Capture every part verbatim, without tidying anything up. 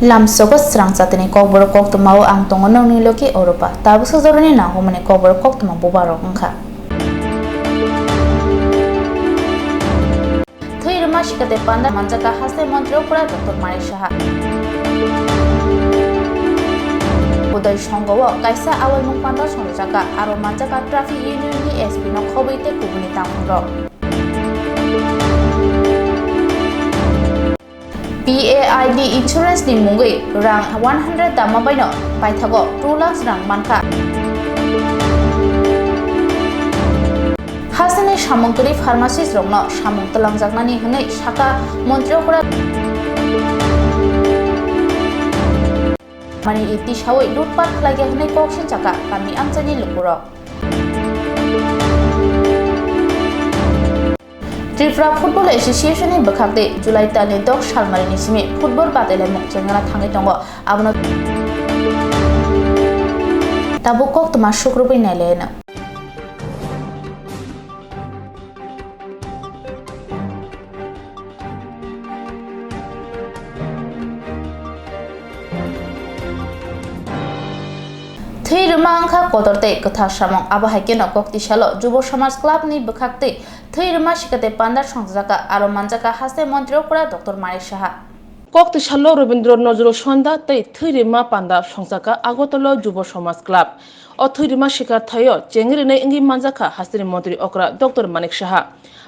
Lamsogo srang chatini kokborok koktwmao ang tongo nongni loki Oropa. Tabuksa jorani nangkukmani kokborok koktwma bubarok wngkha. Thwi rwma sikate panda manjaka haste montri okra Doctor Manik Saha. Uday Songho o kaisa awaimung panda songjaka, aro manjaka traffic union ni S P no khobwi tei kubuni tangkhungrok. P A I D insurance ni mungwi rang one hundred dama baino paithago two lakhs rang mankha. Hasteni samung kwrwi pharmacist rokno samung twlangjaknani hwnwi sakha montri okra. Mani iti sawi lutpat khlaikha hwnwi kok sinjakha kami amchaini lukurok. Tripura Football Association ni bwkhak tei July talni dok salmarini simi football badailaimung chengana thangwi tongo, abono tabuk koktwma sukrubwi nailaino. Thwi rwma wngkha kotor tei kwthar samung, abo hai kheno Koktisalo Jubo Samaj Club ni bwkhak twi thwi rwma sikate panda songjakha, aro manjakha haste montri okra Doctor Manik Saha. Koktisalo Robindro Nojrul Sonda tei thwi rwma panda songjakha Agartala Jubo Samaj Club. O thwi rwma sikar thaio chengwi rwnai wngwi manjakha hasteni montri okra Doctor Manik Saha.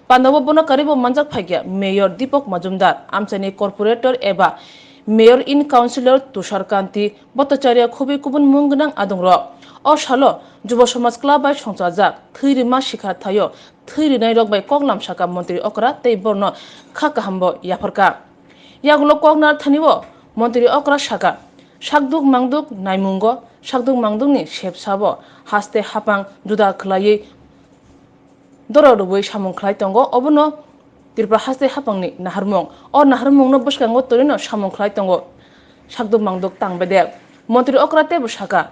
Pandao bono karibo manjak phaikha Mayor Deepak Majumdar, amchaini corporator eba Mayor in Councillor Tushar Kanti Bhattacharya khobwi kubun mung gwnang adongrok. O salo Jubo Samaj Club bai songchajak thwi rwma sikha thaio thwi rwnairok bai koklam sakha montri okra tei borno kha kahambo yapharkha. Yagulo kok narthani o montri okra sakha, sakduk mangduk naimungo, sakduk mangdukni sepsabo haste hapang juda khwlaiwi doro rwui samung khlai tongo, obono Tripura haste hapangni naharmung. O naharmungno bwskango torino samung khlai tongo sakduk mangduk tang bedek. Montri okra teibo sakha,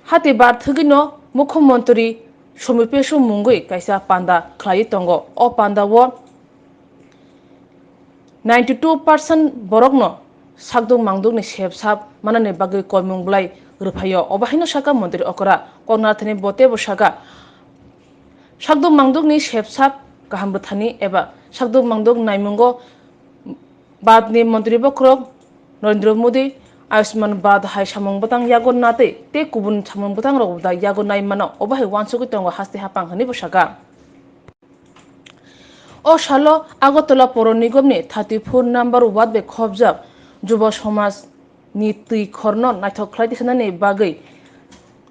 hati bar thwgwino Mukhyamantri Somi Pesu mungwi kaisa panda khlaiwi tongo. O pandao ninety two percent borokno sakduk mangdukni sep sap manani bagwi koimung bwlai rwphaio. Obo haino sakha montri okra. Koknarthani bo teibo sakha, sakduk mangdukni sep sap kaham rwthani eba sakduk mangduk naimungo Bharatni montri bokhorok Narendra Modi Ayushman Bharat hai samung bwtang yago natwi tei kubun samung bwtangrok da yago nai mano, obo hai uansugwi tongo haste hapang hwnwi bo sakha. O salo Agartala Poro Nigomni thirty four number ward bai khobjak Jubo Samaj ni twi khorno naithok khlai tisanani bagwi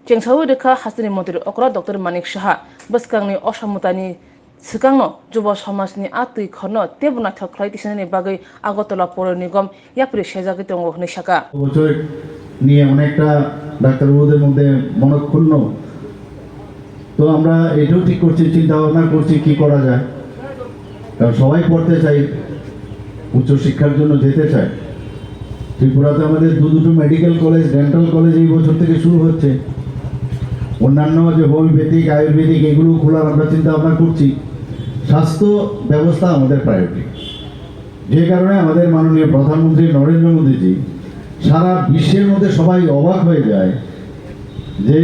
chengsaui rwkha hasteni montri okra Doctor Manik Saha. Bwskangni osamotani swkangno Jubo Samajni a twi khorno teibo naithok khlai tisanani bagwi Agartala Poro Nigom yapri sejagwi tongo hwnwi sakha. বছর নিয়ে অনেকটা ডাক্তারবাবুদের মধ্যে মনক্ষুণ্ণ। তো আমরা এটাও ঠিক করছি, চিন্তা ভাবনা করছি কি করা যায়, কারণ সবাই পড়তে চাই, উচ্চশিক্ষার জন্য যেতে চায়। ত্রিপুরাতে আমাদের দু দুটো মেডিকেল কলেজ, ডেন্টাল কলেজ এই বছর থেকে শুরু হচ্ছে। অন্যান্য যে হোমিওপ্যাথিক, আয়ুর্বেদিক, এগুলো খোলার আমরা চিন্তা ভাবনা করছি। স্বাস্থ্য ব্যবস্থা আমাদের প্রায়োরিটি। যে কারণে আমাদের মাননীয় প্রধানমন্ত্রী নরেন্দ্র মোদীজি সারা বিশ্বের মধ্যে সবাই অবাক হয়ে যায় যে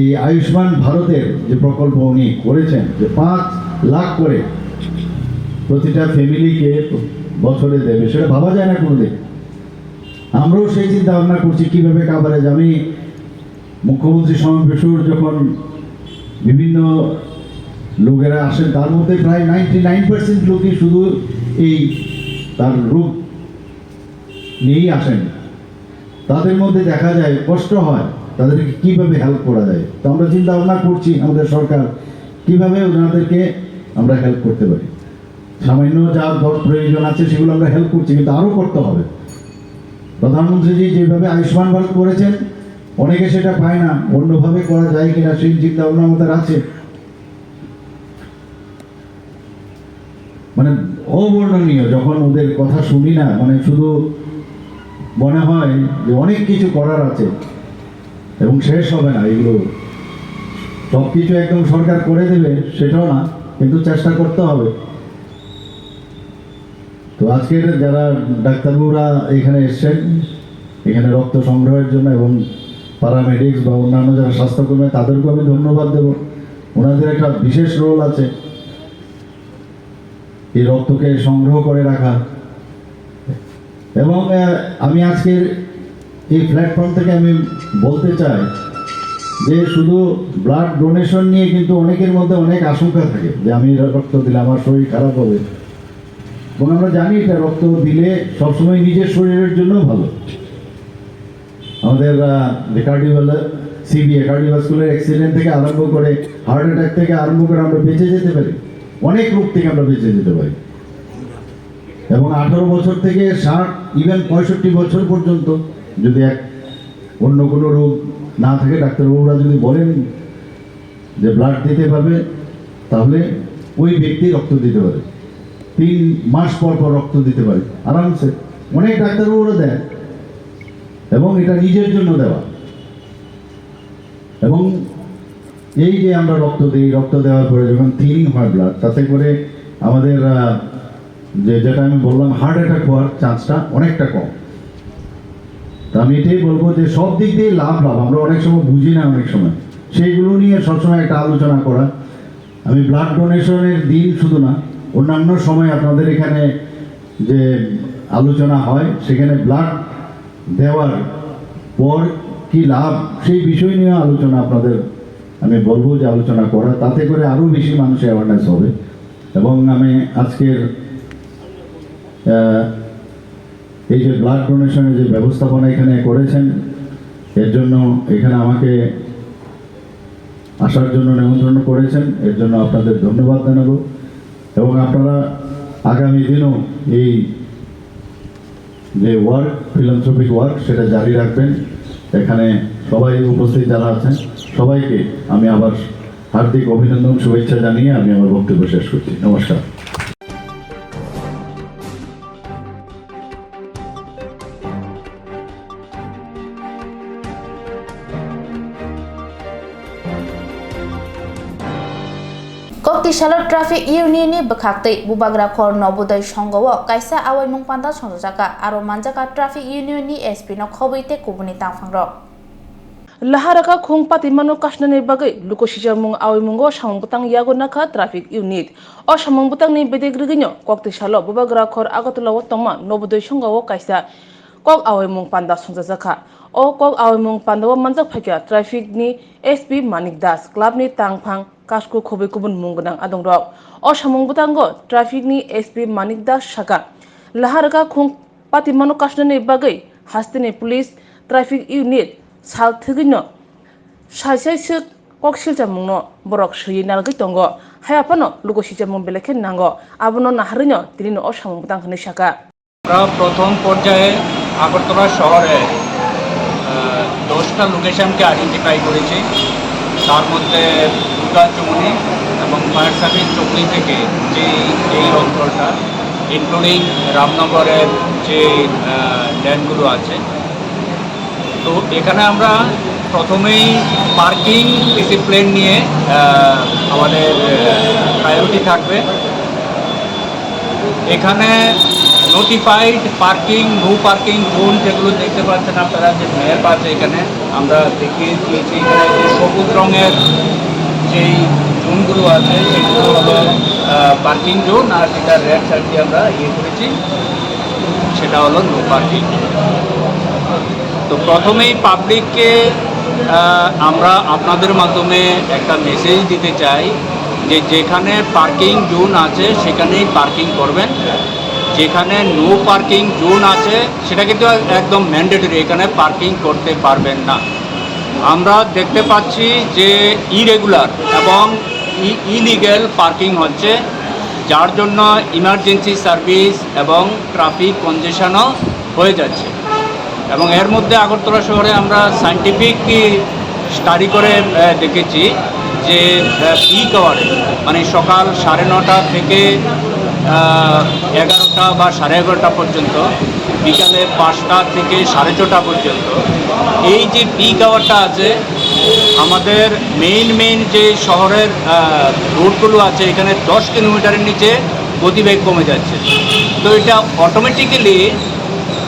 এই আয়ুষ্মান ভারতের যে প্রকল্প উনি করেছেন, যে পাঁচ লাখ করে প্রতিটা ফ্যামিলিকে বছরে দেবে, সেটা ভাবা যায় না কোনোদিন। আমরাও সেই চিন্তা ভাবনা করছি কিভাবে কাভারেজ। আমি মুখ্যমন্ত্রী সমাবেশর যখন বিভিন্ন লোকেরা আসেন, তার মধ্যে প্রায় নাইনটি নাইন পার্সেন্ট লোকই শুধু এই তার রোগ নিয়েই আসেন। তাদের মধ্যে দেখা যায় কষ্ট হয়, তাদেরকে কিভাবে হেল্প করা যায়। তো আমরা চিন্তা ভাবনা করছি আমাদের সরকার কিভাবে ওনাদেরকে আমরা হেল্প করতে পারি। সামান্য যা ধর প্রয়োজন আছে সেগুলো আমরা হেল্প করছি, কিন্তু আরও করতে হবে। প্রধানমন্ত্রীজি যেভাবে আয়ুষ্মান ভারত করেছেন, অনেকে সেটা পায় না, অন্যভাবে করা যায় কিনা সেই চিন্তা ভাবনা আমাদের আছে। মানে অবর্ণনীয়, যখন ওদের কথা শুনি না, মানে শুধু মনে হয় যে অনেক কিছু করার আছে এবং শেষ হবে না এগুলো। সব কিছু একদম সরকার করে দেবে সেটাও না, কিন্তু চেষ্টা করতে হবে। তো আজকের যারা ডাক্তারবাবুরা এখানে এসছেন, এখানে রক্ত সংগ্রহের জন্য এবং প্যারামেডিক্স বা অন্যান্য যারা স্বাস্থ্যকর্মী, তাদেরকে আমি ধন্যবাদ দেব। ওনাদের একটা বিশেষ রোল আছে এই রক্তকে সংগ্রহ করে রাখা। এবং আহ, আমি আজকের এই প্ল্যাটফর্ম থেকে আমি বলতে চাই যে শুধু ব্লাড ডোনেশন নিয়ে কিন্তু অনেকের মধ্যে অনেক আশঙ্কা থাকে যে আমি রক্ত দিলে আমার শরীর খারাপ হবে। এবং আমরা জানি এটা রক্ত দিলে সবসময় নিজের শরীরের জন্য ভালো। আমাদের কার্ডিওভাস্কুলার, সিবিএ, কার্ডিওভাস্কুলার অ্যাক্সিডেন্ট থেকে আরম্ভ করে, হার্ট অ্যাটাক থেকে আরম্ভ করে আমরা বেঁচে যেতে পারি, অনেক রোগ থেকে আমরা বেঁচে যেতে পারি। এবং আঠারো বছর থেকে ষাট, ইভেন পঁয়ষট্টি বছর পর্যন্ত যদি এক অন্য কোনো রোগ না থাকে, ডাক্তারবাবুরা যদি বলেন যে ব্লাড দিতে পারবে, তাহলে ওই ব্যক্তি রক্ত দিতে পারে, তিন মাস পর পর রক্ত দিতে পারে আরামসে। অনেক ডাক্তারবাবুরা দেন এবং এটা নিজের জন্য দেওয়া। এবং এই যে আমরা রক্ত দিই, রক্ত দেওয়ার পরে যখন থিনিং হয় ব্লাড, তাতে করে আমাদের আহ, যে যেটা আমি বললাম, হার্ট অ্যাটাক হওয়ার চান্সটা অনেকটা কম। তো আমি এটাই বলবো যে সব দিক দিয়ে লাভ লাভ, আমরা অনেক সময় বুঝি না, অনেক সময় সেইগুলো নিয়ে সবসময় একটা আলোচনা করা। আমি ব্লাড ডোনেশনের দিন শুধু না, অন্যান্য সময় আপনাদের এখানে যে আলোচনা হয়, সেখানে ব্লাড দেওয়ার পর কি লাভ, সেই বিষয় নিয়ে আলোচনা আপনাদের আমি বলবো যে আলোচনা করা, তাতে করে আরও বেশি মানুষ অ্যাওয়ারনেস হবে। এবং আমি আজকের আহ, এই যে ব্লাড ডোনেশনের যে ব্যবস্থাপনা এখানে করেছেন, এর জন্য এখানে আমাকে আসার জন্য নিমন্ত্রণ করেছেন, এর জন্য আপনাদের ধন্যবাদ জানাবো। এবং আপনারা আগামী দিনও এই যে ওয়ার্ক, ফিলান্থ্রপিক ওয়ার্ক, সেটা জারি রাখবেন। এখানে সবাই উপস্থিত যারা আছেন, সবাইকে আমি আবার হার্দিক অভিনন্দন, শুভেচ্ছা জানিয়ে আমি আমার বক্তব্য শেষ করছি। নমস্কার। Koktisalo traffic union ni bwkhaktwi Bubagrakhor Nobodoi songao kaisa awaimung panda songchajakha, aro manjakha traffic union ni S P no khobwi tei kubuni tangphangrok. Laharaka khung patimano kasnani bagwi lukosijakmung awaimungo samung bwtang yago nakha traffic unit. O samung bwtangni bedek rwgwino koktisalo Bubagrakhor Agartala o tongma Nobodoi songao kaisa kok awaimung panda songchajakha. O kok awaimung pandao manjak phaikha traffic ni S P Manik Das, club ni tangphang, kasku khobwi kubun mung gwnang adongrok. O samung bwtango traffic ni S P Manik Das sakha, laharaka khung patimano kasnani bagwi hasteni police traffic unit sal thwgwino saisai swk kok silchamungno borok swiwi narwgwi tongo. Haiya phano lugo silchamung belai khe nango, abono naharwino tinino o samung bwtang hwnwi sakha. আমরা প্রথম পর্যায়ে আগরতলা শহরে আহ, দশটা লোকেশনকে আইডেন্টিফাই করেছি। তার মধ্যে দুর্গা চৌমুহনী এবং ফায়ার সার্ভিস চৌমুহনী থেকে যে এই অঞ্চলটা, ইনক্লুডিং রামনগরের যে আহ, ল্যান্ডগুলো আছে, তো এখানে আমরা প্রথমেই পার্কিং ডিসিপ্লিন নিয়ে আহ, আমাদের প্রায়োরিটি থাকবে। এখানে notified parking, no parking zone যেগুলো দেখতে পাচ্ছেন আপনারা, যে ম্যাপ আছে এখানে আমরা দেখিয়ে দিয়েছি। এখানে যে সবুজ রঙের যেই জোনগুলো আছে, সেগুলো হলো পার্কিং জোন, আর যেটা রেড সাইড দিয়ে আমরা ইয়ে করেছি, সেটা হলো নো পার্কিং। তো প্রথমেই পাবলিককে আমরা আপনাদের মাধ্যমে একটা মেসেজ দিতে চাই যে যেখানে পার্কিং জোন আছে সেখানেই পার্কিং করবেন, যেখানে নো পার্কিং জোন আছে সেটা কিন্তু একদম ম্যান্ডেটরি, এখানে পার্কিং করতে পারবেন না। আমরা দেখতে পাচ্ছি যে ইরেগুলার এবং ইলিগ্যাল পার্কিং হচ্ছে, যার জন্য ইমার্জেন্সি সার্ভিস এবং ট্রাফিক কনজেশনও হয়ে যাচ্ছে। এবং এর মধ্যে আগরতলা শহরে আমরা সায়েন্টিফিক স্টাডি করে দেখেছি যে পিক আওয়ারে, মানে সকাল সাড়ে নটা থেকে এগারোটা বা সাড়ে এগারোটা পর্যন্ত, বিকালে পাঁচটা থেকে সাড়ে ছটা পর্যন্ত এই যে পিক আওয়ারটা আছে, আমাদের মেইন মেইন যে শহরের রোডগুলো আছে, এখানে দশ কিলোমিটারের নিচে গতিবেগ কমে যাচ্ছে। তো এটা অটোমেটিক্যালি,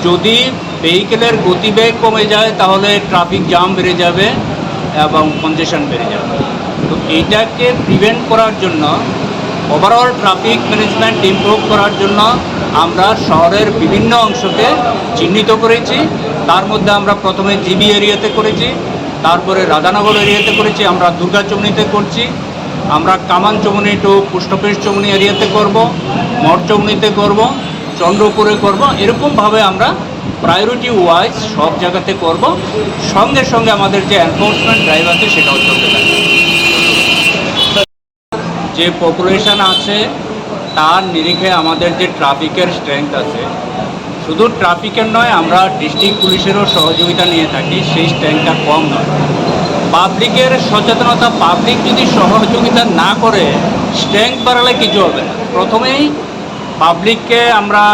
যদি ভেহিকেলের গতিবেগ কমে যায়, তাহলে ট্রাফিক জ্যাম বেড়ে যাবে এবং কনজেশন বেড়ে যাবে। তো এইটাকে প্রিভেন্ট করার জন্য, ওভারঅল ট্রাফিক ম্যানেজমেন্ট ইমপ্রুভ করার জন্য আমরা শহরের বিভিন্ন অংশকে চিহ্নিত করেছি। তার মধ্যে আমরা প্রথমে জিবি এরিয়াতে করেছি, তারপরে রাধানগর এরিয়াতে করেছি, আমরা দুর্গা চৌমুহনীতে করছি, আমরা Kaman Chowmuhani to post office Chowmuhani এরিয়াতে করব, মঠ চৌমুহনীতে করব, চন্দ্রপুরে করব। এরকমভাবে আমরা প্রায়োরিটি ওয়াইজ সব জায়গাতে করব। সঙ্গে সঙ্গে আমাদের যে এনফোর্সমেন্ট ড্রাইভ আছে, সেটাও চলতে থাকে। যে পপুলেশন আছে, তার নিরিখে আমাদের যে ট্রাফিকের স্ট্রেংথ আছে, শুধু ট্রাফিকের নয়, আমরা ডিস্ট্রিক্ট পুলিশেরও সহযোগিতা নিয়ে থাকি, সেই স্ট্রেংথটা কম নয়। পাবলিকের সচেতনতা, পাবলিক যদি সহযোগিতা না করে, স্ট্রেংথ বাড়ালে কিছু হবে না। প্রথমেই পাবলিককে আমরা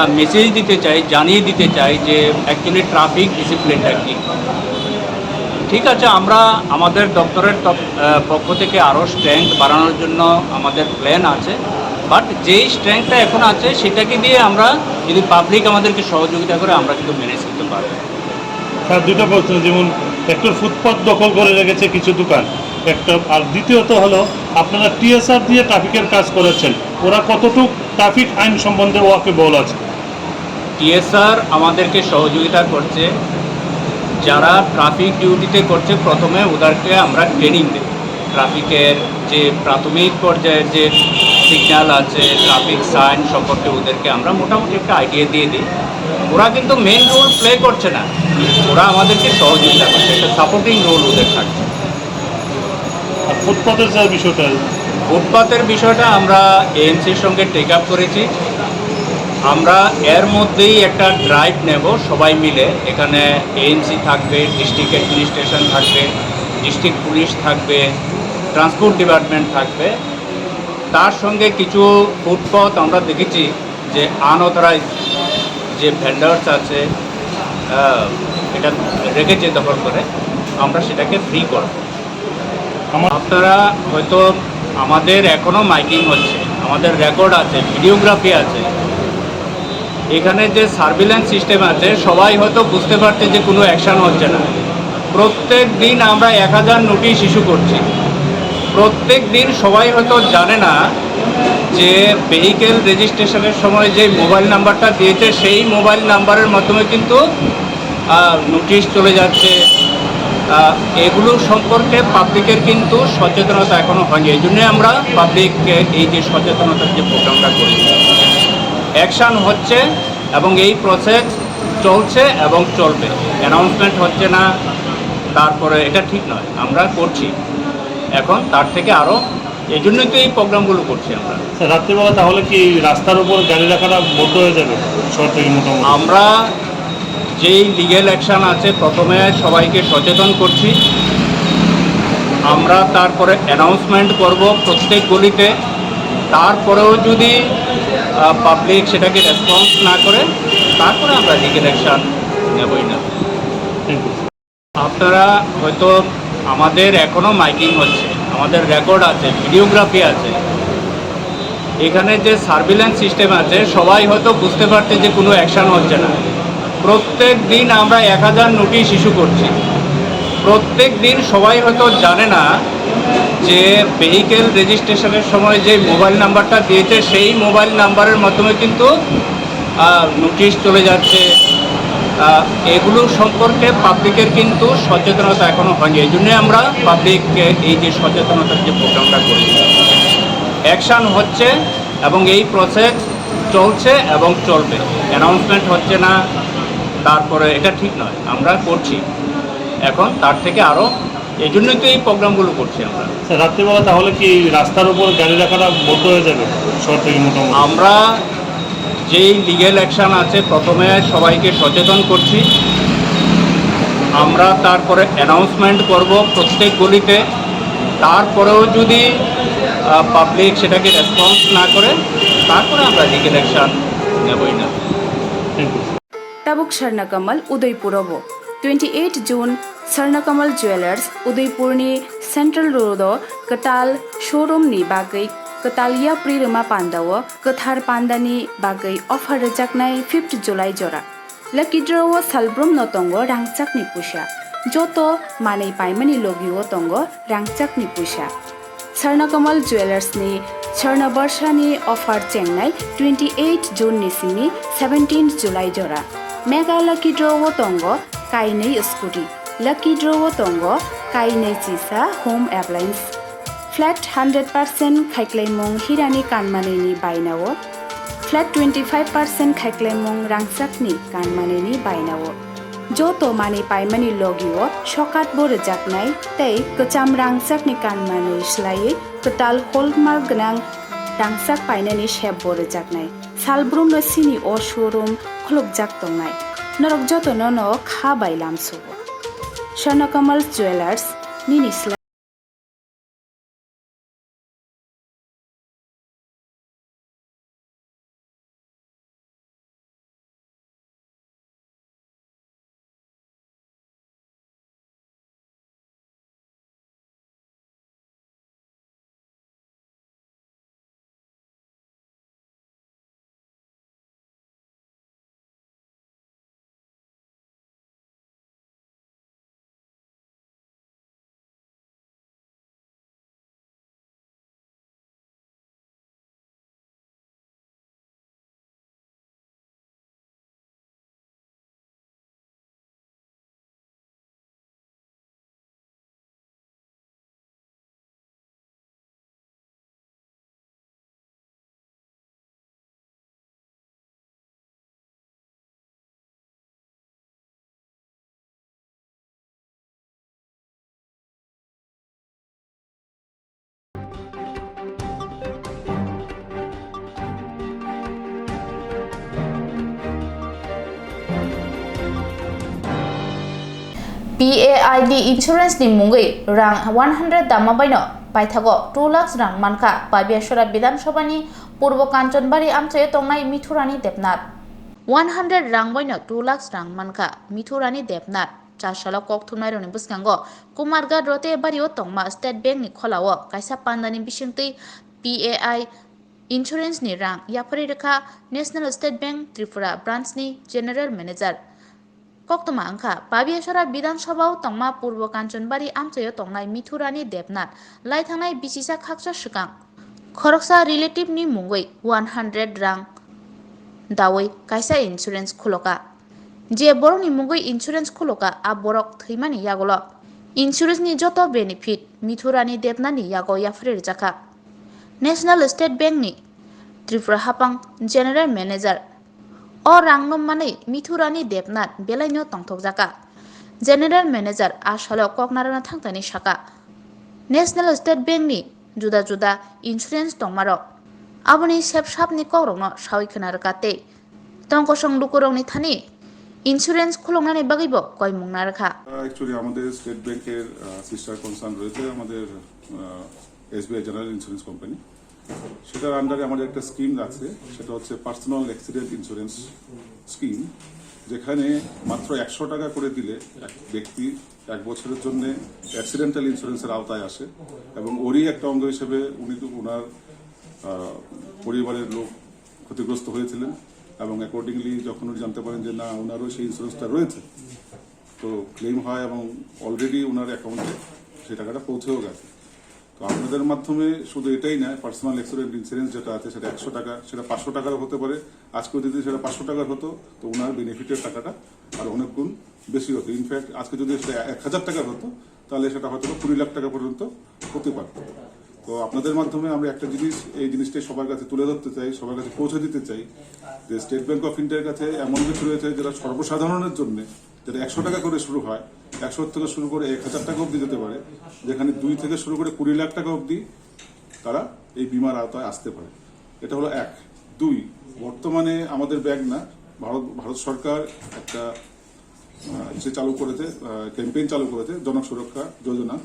মেসেজ দিতে চাই, জানিয়ে দিতে চাই যে অ্যাকচুয়ালি ট্রাফিক ডিসিপ্লিনটা কী। ঠিক আছে, আমরা আমাদের দপ্তরের তপ- আহ, পক্ষ থেকে আরও স্ট্রেংথ বাড়ানোর জন্য আমাদের প্ল্যান আছে, বাট যেই স্ট্রেংথটা এখন আছে, সেটাকে দিয়ে আমরা, যদি পাবলিক আমাদেরকে সহযোগিতা করে, আমরা কিন্তু ম্যানেজ করতে পারবো। স্যার, দুইটা প্রশ্ন, যেমন একটা ফুটপাত দখল করে রেখেছে কিছু দোকান, একটা, আর দ্বিতীয়ত হলো আপনারা টিএসআর দিয়ে ট্রাফিকের কাজ করাচ্ছেন, ওরা কতটুক ট্রাফিক আইন সম্বন্ধে ওয়াকিবহল আছে? টিএসআর আমাদেরকে সহযোগিতা করছে। যারা ট্রাফিক ডিউটিতে করছে, প্রথমে ওদেরকে আমরা ট্রেনিং দিই। ট্রাফিকের যে প্রাথমিক পর্যায়ের যে সিগন্যাল আছে, ট্রাফিক সাইন সম্পর্কে ওদেরকে আমরা মোটামুটি একটা আইডিয়া দিয়ে দিই। ওরা কিন্তু মেইন রোল প্লে করছে না, ওরা আমাদেরকে সহযোগিতা করছে, একটা সাপোর্টিং রোল ওদের থাকছে। আর ফুটপাতের যে বিষয়টা, ফুটপাতের বিষয়টা আমরা এএমসির সঙ্গে টেক আপ করেছি। আমরা এর মধ্যেই একটা ড্রাইভ নেব সবাই মিলে। এখানে এএমসি থাকবে, ডিস্ট্রিক্ট অ্যাডমিনিস্ট্রেশন থাকবে, ডিস্ট্রিক্ট পুলিশ থাকবে, ট্রান্সপোর্ট ডিপার্টমেন্ট থাকবে। তার সঙ্গে কিছু ফুটপাত আমরা দেখেছি যে আনঅথরাইজ যে ভেন্ডার্স আছে, আহ, এটা রেখেছে দখল করে, আমরা সেটাকে ফ্রি করব। আমার আপনারা হয়তো, আমাদের এখনও মাইকিং হচ্ছে, আমাদের রেকর্ড আছে, ভিডিওগ্রাফি আছে। এখানে যে সার্ভিলেন্স সিস্টেম আছে, সবাই হয়তো বুঝতে পারছে যে কোনো অ্যাকশন হচ্ছে না। প্রত্যেক দিন আমরা এক হাজার নোটিশ ইস্যু করছি। প্রত্যেক দিন সবাই হয়তো জানে না যে ভেহিকেল রেজিস্ট্রেশনের সময় যে মোবাইল নাম্বারটা দিয়েছে, সেই মোবাইল নাম্বারের মাধ্যমে কিন্তু নোটিশ চলে যাচ্ছে। আহ, এগুলো সম্পর্কে পাবলিকের কিন্তু সচেতনতা এখনও হয়নি। এই জন্যই আমরা পাবলিককে এই যে সচেতনতার যে প্রোগ্রামটা করেছি, অ্যাকশন হচ্ছে এবং এই প্রসেস চলছে এবং চলবে। অ্যানাউন্সমেন্ট হচ্ছে না, তারপরে এটা ঠিক নয়। আমরা করছি, এখন তার থেকে আরও, এই জন্যই তো এই প্রোগ্রামগুলো করছি আমরা। স্যার, রাত্রিবেলা তাহলে কি রাস্তার উপর গাড়ি রাখাটা বন্ধ হয়ে যাবে শহর থেকে মোটামুটি? আমরা যেই লিগ্যাল অ্যাকশন আছে, প্রথমে সবাইকে সচেতন করছি, আমরা তারপরে অ্যানাউন্সমেন্ট করব প্রত্যেক গলিতে। তারপরেও যদি পাবলিক সেটাকে রেসপন্স না করে, তারপরে আমরা লিগ্যাল অ্যাকশন নেবই না। Thank you. আপনারা হয়তো, আমাদের এখনও মাইকিং হচ্ছে, আমাদের রেকর্ড আছে, ভিডিওগ্রাফি আছে। এখানে যে সার্ভিলেন্স সিস্টেম আছে, সবাই হয়তো বুঝতে পারছে যে কোনো অ্যাকশন হচ্ছে না। প্রত্যেক দিন আমরা এক হাজার নোটিশ ইস্যু করছি। প্রত্যেক দিন সবাই হয়তো জানে না যে ভেহিকেল রেজিস্ট্রেশনের সময় যে মোবাইল নাম্বারটা দিয়েছে, সেই মোবাইল নাম্বারের মাধ্যমে কিন্তু নোটিশ চলে যাচ্ছে। আহ, এগুলো সম্পর্কে পাবলিকের কিন্তু সচেতনতা এখনও হয়নি। এই জন্যই আমরা পাবলিককে এই যে সচেতনতার যে প্রোগ্রামটা করেছি, অ্যাকশন হচ্ছে এবং এই প্রসেস চলছে এবং চলবে। অ্যানাউন্সমেন্ট হচ্ছে না, তারপরে এটা ঠিক নয়, আমরা করছি। এখন তার থেকে আরও, এই জন্যই তো এই প্রোগ্রামগুলো করছি আমরা। স্যার, রাত্রিবেলা তাহলে কি রাস্তার উপর গাড়ি রাখাটা বন্ধ হয়ে যাবে শহর থেকে মোটামুটি? আমরা যেই লিগ্যাল অ্যাকশন আছে, প্রথমে সবাইকে সচেতন করছি, আমরা তারপরে অ্যানাউন্সমেন্ট করব প্রত্যেক গলিতে। তারপরেও যদি পাবলিক সেটাকে রেসপন্স না করে, তারপরে আমরা লিগ্যাল অ্যাকশন নেবই না। Thank you. Tabuk Sarnakamal Udaipur o bo. Twenty eight June Sarnakamal Jewellers Udaipur ni Central Road o kwtal showroom ni bagwi Kwtal yapri rwma pandao kwthar pandani bagwi offer rwjaknai fifth July jora. Lucky draw o salbrumno tongo rangchakni puisa. Joto manwi paimani logio tongo rangchakni puisa. Swarnakamal Jewellers ni Swarnabarsha ni offer chengnai twenty eight June ni simi seventeen July jora. Mega Lucky Draw o tongo kainwi scooty. Lucky Draw o tongo kainwi chisa home appliance. Flat hundred percent khaiklaimung hirani kanmanini bainao. Flat twenty five percent khaiklaimung rangchakni kanmanini bainao. Joto manwi paimani logio sokat bo rwjaknai tei kwcham rangchakni kanmanwi swlaiwi kwtal hallmark gwnang rangchak painani sep bo rwjaknai. Salbrumno sini o showroom khulukjak tongnai. Norok jotono no kha bai lamsugo. Swarnakamal Jewellers, nini slai. P A I D insurance ni mungwi rang one hundred dama baino paithago two lakhs rang mankha Pabiasora Bidhan Sabha ni Purbo Kanchanbari amchaio tongnai Mithurani Debnath. One hundred rang baino two lakhs rang mankha Mithurani Debnath. Char salo kok thumnairokni bwskango Kumarghat Rotebario tongma State Bank ni kholao kaisa pandani bisingtwi P A I insurance ni rang yapharwi rwkha National State Bank Tripura branch ni General Manager. Koktwma wngkha, Pabiasora Bidhan Sabha o tongma Purbo Kanchanbari amchaio tongnai Mithurani Debnath lai thangnai bisi sak hakcha swkang khoroksa relative ni mungwi one hundred rang dawi kaisa insurance khuloka. Je borokni mungwi insurance khuloka, a borok thwimani yagulo insurance ni joto benefit Mithurani Debnath ni yago yapharwi rwjakha. National State Bank ni Tripura Hapang General Manager o rangno manwi Mithurani Debnath belaino tongthokjakha. General Manager a salo kok narwkna thangtani saka, National State Bank ni juda juda insurance tongmarok aboni sep sapni kokrokno sawi khna rwkha tei tongkosong lukurokni thani insurance khuloknani bagwibo koimung narwkha. Actually, আমাদের স্টেট ব্যাংকের sister concern রয়েছে আমাদের SBI general insurance company. সেটার আন্ডারে আমাদের একটা স্কিম আছে, সেটা হচ্ছে পার্সোনাল অ্যাক্সিডেন্ট ইন্স্যুরেন্স স্কিম, যেখানে মাত্র একশো টাকা করে দিলে এক ব্যক্তি এক বছরের জন্য অ্যাক্সিডেন্টাল ইন্স্যুরেন্সের আওতায় আসে এবং ওরই একটা অঙ্গ হিসেবে উনি তো ওনার আহ, পরিবারের লোক ক্ষতিগ্রস্ত হয়েছিলেন এবং অ্যাকর্ডিংলি যখন উনি জানতে পারেন যে না, ওনারও সেই ইন্স্যুরেন্সটা রয়েছে, তো ক্লেম হয় এবং অলরেডি ওনার অ্যাকাউন্টে সেই টাকাটা পৌঁছেও গেছে। তো আপনাদের মাধ্যমে শুধু এটাই নয়, পার্সোনাল অ্যাক্সিডেন্ট ইন্স্যুরেন্স যেটা আছে সেটা একশো টাকা, সেটা পাঁচশো টাকার হতে পারে। আজকেও যদি সেটা পাঁচশো টাকার হতো, তো ওনার বেনিফিটের টাকাটা আর অনেক গুণ বেশি হতো। ইনফ্যাক্ট আজকে যদি সেটা এক হাজার টাকার হতো, তাহলে সেটা হয়তো বা কুড়ি লাখ টাকা পর্যন্ত হতে পারতো। তো আপনাদের মাধ্যমে আমরা একটা জিনিস, এই জিনিসটাই সবার কাছে তুলে ধরতে চাই, সবার কাছে পৌঁছে দিতে চাই যে স্টেট ব্যাংক অফ ইন্ডিয়ার কাছে এমন কিছু রয়েছে যেটা সর্বসাধারণের জন্য, যেটা একশো টাকা করে শুরু হয়, একশো থেকে শুরু করে এক হাজার টাকা অবধি যেতে পারে, যেখানে দুই থেকে শুরু করে কুড়ি লাখ টাকা অবধি তারা এই বিমার আওতায় আসতে পারে। এটা হলো এক। দুই, বর্তমানে আমাদের ব্যাংক না, ভারত, ভারত সরকার একটা, আহ, ইসে চালু করেছে, ক্যাম্পেইন চালু করেছে, জনক সুরক্ষা যোজনা।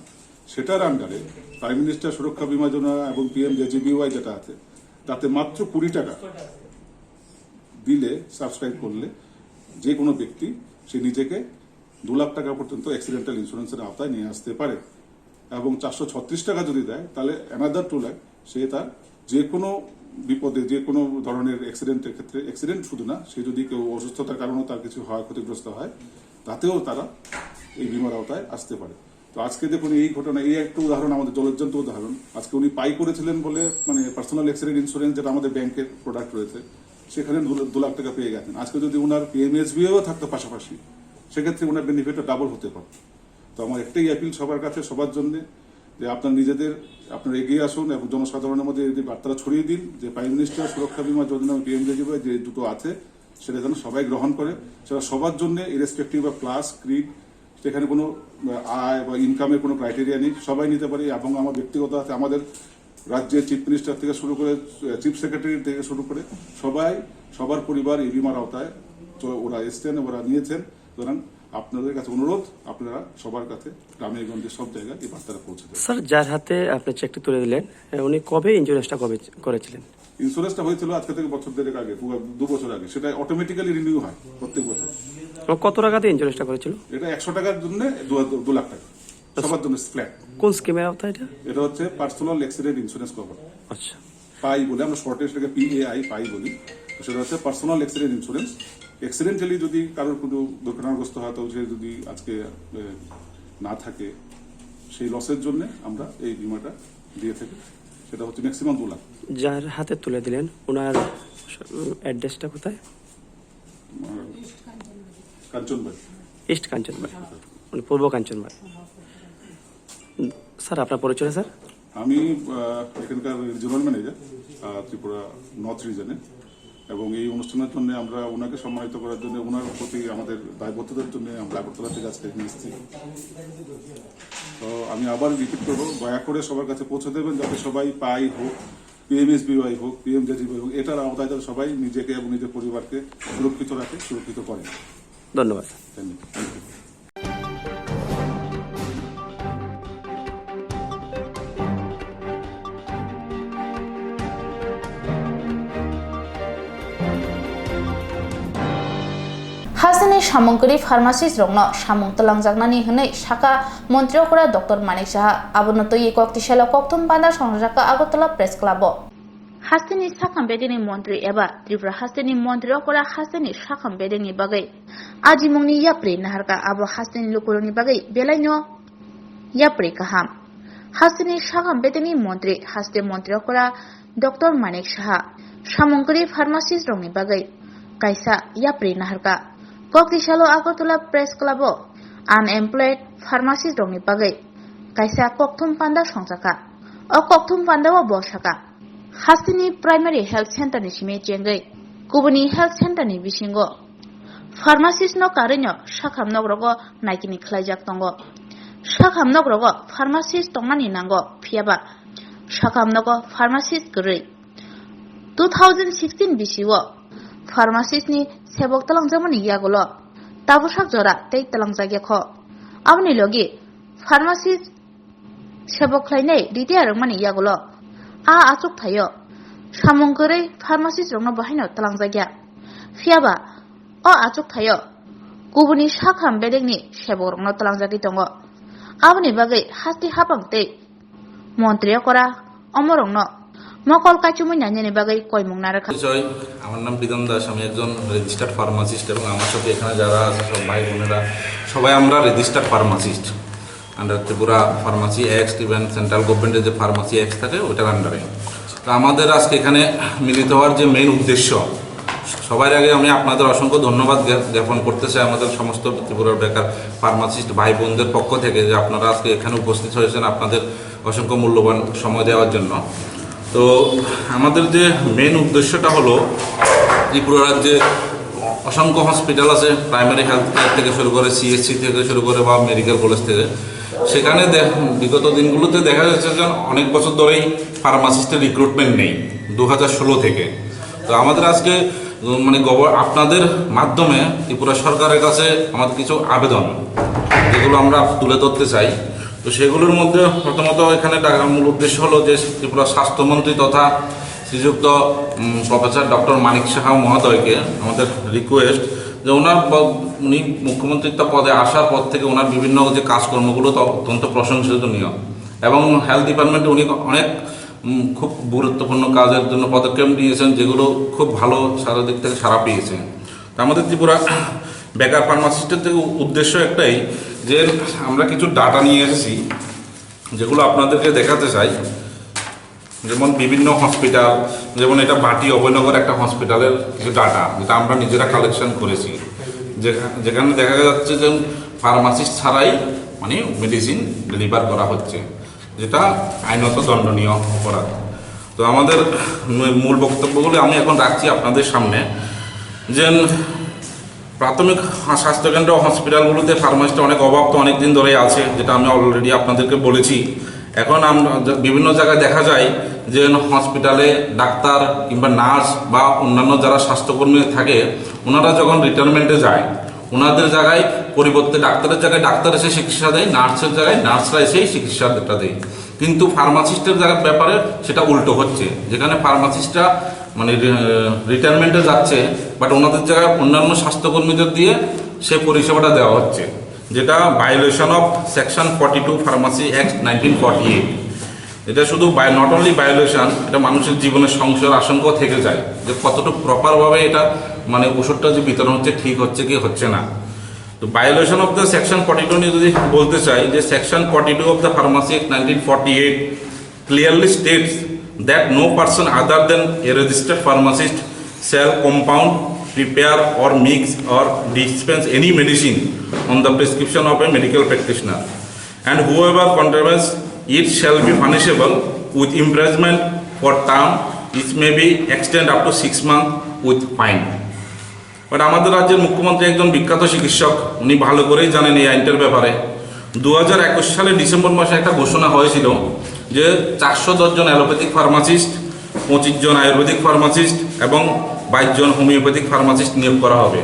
সেটার আন্ডারে প্রাইম মিনিস্টার সুরক্ষা বিমা যোজনা এবং পিএমজেজেবিওয়াই যেটা আছে, তাতে মাত্র কুড়ি টাকা দিলে, সাবস্ক্রাইব করলে, যে কোনো ব্যক্তি সে নিজেকে দু লাখ টাকা পর্যন্ত অ্যাক্সিডেন্টাল ইন্স্যুরেন্সের আওতায় নিয়ে আসতে পারে। এবং চারশো ছত্রিশ টাকা যদি দেয়, তাহলে অ্যানাদার টু লাখ সে তার যে কোনো বিপদে, যে কোনো ধরনের অ্যাক্সিডেন্টের ক্ষেত্রে, অ্যাক্সিডেন্ট শুধু না, সে যদি কেউ অসুস্থতার কারণে তার কিছু হয়, ক্ষতিগ্রস্ত হয়, তাতেও তারা এই বিমার আওতায় আসতে পারে। তো আজকে দেখুন, এই ঘটনা, এই একটা উদাহরণ, আমাদের জলজ্যান্ত উদাহরণ। আজকে উনি পাই করেছিলেন বলে, মানে, পার্সোনাল অ্যাক্সিডেন্ট ইন্স্যুরেন্স, যেটা আমাদের ব্যাংকের প্রোডাক্ট রয়েছে, সেখানে দু দু লাখ টাকা পেয়ে গেছেন। আজকে যদি ওনার পিএমএসবিও থাকতো পাশাপাশি, সেক্ষেত্রে ওনার বেনিফিটটা ডাবল হতে পারত। তো আমার একটাই অ্যাপিল সবার কাছে, সবার জন্য, যে আপনারা নিজেদের, আপনারা এগিয়ে আসুন এবং জনসাধারণের মধ্যে এই বার্তাটা ছড়িয়ে দিন যে প্রাইম মিনিস্টার সুরক্ষা বিমা যোজনা, পিএমজেজেওয়াই যে দুটো আছে, সেটা যেন সবাই গ্রহণ করে। সেটা সবার জন্য, ইরেসপেক্টিভ অফ ক্লাস, ক্রিড, সেখানে কোনো, আহ, আয় বা ইনকামের কোনো ক্রাইটেরিয়া নেই, সবাই নিতে পারে। এবং আমার ব্যক্তিগত আছে, আমাদের রাজ্যের চিফ মিনিস্টার থেকে শুরু করে, চিফ সেক্রেটারি থেকে শুরু করে সবাই, সবার পরিবার এই বিমার আওতায় তো ওরা এসছেন, ওরা নিয়েছেন। সুতরাং আপনাদের কাছে অনুরোধ, আপনারা সবার কাছে, গ্রামে গঞ্জে, সব জায়গায় এই বার্তাটা পৌঁছে দেবেন। স্যার, যার হাতে আপনি চেকটি তুলে দিলেন, এ, উনি কবে ইন্স্যুরেন্সটা কবে করেছিলেন? ইন্স্যুরেন্সটা হয়েছিল আজকে থেকে বছর দেড়েক আগে, দু দু বছর আগে। সেটা অটোমেটিক্যালি রিনিউ হয় প্রত্যেক বছর। ও কত টাকাতে ইন্স্যুরেন্সটা করেছিল? এটা একশো টাকার জন্য দু দু লাখ টাকা, সবার জন্য ফ্ল্যাট। কোন স্কিমের আওতায় এটা? এটা হচ্ছে পার্সোনাল অ্যাক্সিডেন্ট ইন্স্যুরেন্স কভার। আচ্ছা। পাই বলে, আমরা শর্টে সেটাকে পিএআই, পাই বলি। তো সেটা হচ্ছে পার্সোনাল অ্যাক্সিডেন্ট ইন্স্যুরেন্স। অ্যাক্সিডেন্টালি যদি কারোর কোনো দুর্ঘটনাগ্রস্ত হয়, তো সে যদি আজকে, এ, না থাকে, সেই লসের জন্য আমরা এই বিমাটা দিয়ে থাকি। সেটা হচ্ছে ম্যাক্সিমাম দু লাখ। যার হাতে তুলে দিলেন, ওনার, উম, অ্যাড্রেসটা কোথায়? আমার কাঞ্চনবাড়ি। ইস্ট কাঞ্চনবাড়ি, মানে পূর্ব কাঞ্চনবাড়ি। উম, স্যার, আপনার পরিচয়, স্যার? আমি, আহ, এখানকার রিজিওনাল ম্যানেজার, আহ, ত্রিপুরা নর্থ রিজনে। এবং এই অনুষ্ঠানের জন্য আমরা ওনাকে সম্মানিত করার জন্য, ওনার প্রতি আমাদের দায়বদ্ধতার জন্য আমরা আগরতলা থেকে আজকে এখানে এসেছি। তো আমি আবার রিপিট করবো, দয়া করে সবার কাছে পৌঁছে দেবেন, যাতে সবাই পাই হোক, পিএমএসবিওয়াই হোক, পিএমজেজেওয়াই হোক, এটার আওতায় যাতে সবাই নিজেকে এবং নিজের পরিবারকে সুরক্ষিত রাখে, সুরক্ষিত করে। ধন্যবাদ, sir. Thank you. Thank you. Hasteni samung kwrwi pharmacist rokno samung twlangjaknani hwnwi sakha Montri okra Doctor Manik Saha. Abono twiwi kok tisalo kokthum panda songjakha Agartala Press Club o. Hasteni sakham bedekni montri eba Tripura hasteni montri okra hasteni sakham bedekni bagwi ajimungni yapri naharkha, abo hasteni lukurokni bagwi belaino yapri kaham. Hasteni sakham bedekni montri haste montri okra Doctor Manik Saha samung kwrwi pharmacist rokni bagwi kaisa yapri naharkha. Kok tisalo Agartala Press Club o unemployed pharmacist rokni bagwi kaisa kokthum panda songjakha. O kokthum panda o bo sakha, hasteni primary health center ni simi chengwi kubuni health center ni bisingo pharmacist no karwino sakham nok rogo naikini khlaijak tongo. Sakham nok rogo pharmacist tongmani nango, phiyaba sakham nogo pharmacist kwrwi. Two thousand sixteen bisio pharmacist ni sebok twlangjakmani yagulo tabuksak jora tei twlangjakya kho. Aboni logi pharmacist sebok khlainai retire wngmani yagulo a achukthaio samung kwrwi pharmacist rokno bo haino twlangjakya. Phiyaba o achukthaio kubuni sakham bedekni sebok rokno twlangjagwi tongo. Aboni bagwi hasti hapang tei montri okora omorokno mokol kaichumwi nainani bagwi koimung narwkha. পরিচয়, আমার নাম বিধান দাস, আমি একজন registered pharmacist এবং আমার সাথে এখানে যারা আছে সব ভাই বোনেরা, সবাই আমরা registered pharmacist. Under Tripura pharmacy act, even central গভর্নমেন্টের যে ফার্মাসি অ্যাক্ট থাকে, ওটার আন্ডারে। তো আমাদের আজকে এখানে মিলিত হওয়ার যে মেইন উদ্দেশ্য, সবার আগে আমি আপনাদের অসংখ্য ধন্যবাদ জ্ঞা- জ্ঞাপন করতে চাই আমাদের সমস্ত ত্রিপুরার বেকার ফার্মাসিস্ট ভাই বোনদের পক্ষ থেকে, যে আপনারা আজকে এখানে উপস্থিত হয়েছেন আপনাদের অসংখ্য মূল্যবান সময় দেওয়ার জন্য। তো আমাদের যে মেইন উদ্দেশ্যটা হলো, ত্রিপুরা রাজ্যে অসংখ্য হসপিটাল আছে, প্রাইমারি হেলথ কেয়ার থেকে শুরু করে, সিএইচসি থেকে শুরু করে বা মেডিকেল কলেজ থেকে। সেখানে দেখ- বিগত দিনগুলোতে দেখা যাচ্ছে যে অনেক বছর ধরেই ফার্মাসিস্টের রিক্রুটমেন্ট নেই দু হাজার ষোলো থেকে। তো আমাদের আজকে, উম, মানে গভ- আপনাদের মাধ্যমে ত্রিপুরা সরকারের কাছে আমাদের কিছু আবেদন, যেগুলো আমরা তুলে ধরতে চাই। তো সেগুলোর মধ্যে প্রথমত এখানে ডাকার মূল উদ্দেশ্য হলো যে ত্রিপুরা স্বাস্থ্যমন্ত্রী তথা শ্রীযুক্ত, উম, প্রফেসর ডক্টর মানিক সাহা মহোদয়কে আমাদের রিকোয়েস্ট যে ওনার ব- উনি মুখ্যমন্ত্রীত্ব পদে আসার পর থেকে ওনার বিভিন্ন যে কাজকর্মগুলো তো অত্যন্ত প্রশংসনীয় এবং হেলথ ডিপার্টমেন্টে উনি অনেক উম, খুব গুরুত্বপূর্ণ কাজের জন্য পদক্ষেপ নিয়েছেন, যেগুলো খুব ভালো সারা দিক থেকে সাড়া পেয়েছে। তো আমাদের ত্রিপুরা বেকার ফার্মাসিস্টের থেকে উদ্দেশ্য একটাই যে আমরা কিছু ডাটা নিয়ে এসেছি, যেগুলো আপনাদেরকে দেখাতে চাই। যেমন বিভিন্ন হসপিটাল, যেমন এটা বাটি অভয়নগর একটা হসপিটালের কিছু ডাটা, যেটা আমরা নিজেরা কালেকশন করেছি, যে, যেখানে দেখা যাচ্ছে যে ফার্মাসিস্ট ছাড়াই মানে মেডিসিন ডেলিভার করা হচ্ছে, যেটা আইনত দণ্ডনীয় অপরাধ। তো আমাদের মূল বক্তব্যগুলি আমি এখন রাখছি আপনাদের সামনে, যে প্রাথমিক স্বাস্থ্যকেন্দ্র, হসপিটালগুলোতে ফার্মাসিস্টের অনেক অভাব তো অনেক দিন ধরেই আছে, যেটা আমি অলরেডি আপনাদেরকে বলেছি। এখন আমরা যে বিভিন্ন জায়গায় দেখা যায় যে হসপিটালে ডাক্তার কিংবা নার্স বা অন্যান্য যারা স্বাস্থ্যকর্মী থাকে, ওনারা যখন রিটায়ারমেন্টে যায়, ওনাদের জায়গায় পরিবর্তে ডাক্তারের জায়গায় ডাক্তার এসে চিকিৎসা দেয়, নার্সের জায়গায় নার্সরা এসেই চিকিৎসাটা দেয়। কিন্তু ফার্মাসিস্টের জায়গার ব্যাপারে সেটা উল্টো হচ্ছে, যেখানে ফার্মাসিস্টরা মানে রি-, রিটায়ারমেন্টে যাচ্ছে, বাট ওনাদের জায়গায় অন্যান্য স্বাস্থ্যকর্মীদের দিয়ে সে পরিষেবাটা দেওয়া হচ্ছে, যেটা violation of section forty two pharmacy act nineteen forty eight. এটা শুধু বাই নট অনলি ভায়োলেশন, এটা মানুষের জীবনের সংশয়ের আশঙ্কাও থেকে যায় যে কতটুকু প্রপারভাবে এটা মানে ওষুধটা যে বিতরণ হচ্ছে, ঠিক হচ্ছে কি হচ্ছে না। তো violation of the section forty two নিয়ে যদি বলতে চাই, যে section forty two of the pharmacy act nineteen forty eight clearly states that no person other than a registered pharmacist shall compound, prepare or mix or dispense any medicine on the prescription of a medical practitioner, and whoever contravenes it shall be punishable with imprisonment for term which may be extended up to six months with fine. But আমাদের রাজ্যের মুখ্যমন্ত্রী একজন বিখ্যাত চিকিৎসক, উনি ভালো করেই জানেন এই আইনটার ব্যাপারে। দু হাজার একুশ সালে ডিসেম্বর মাসে একটা ঘোষণা হয়েছিল যে চারশো দশ জন অ্যালোপ্যাথিক ফার্মাসিস্ট, পঁচিশ জন আয়ুর্বেদিক ফার্মাসিস্ট এবং বাইশ জন হোমিওপ্যাথিক ফার্মাসিস্ট নিয়োগ করা হবে।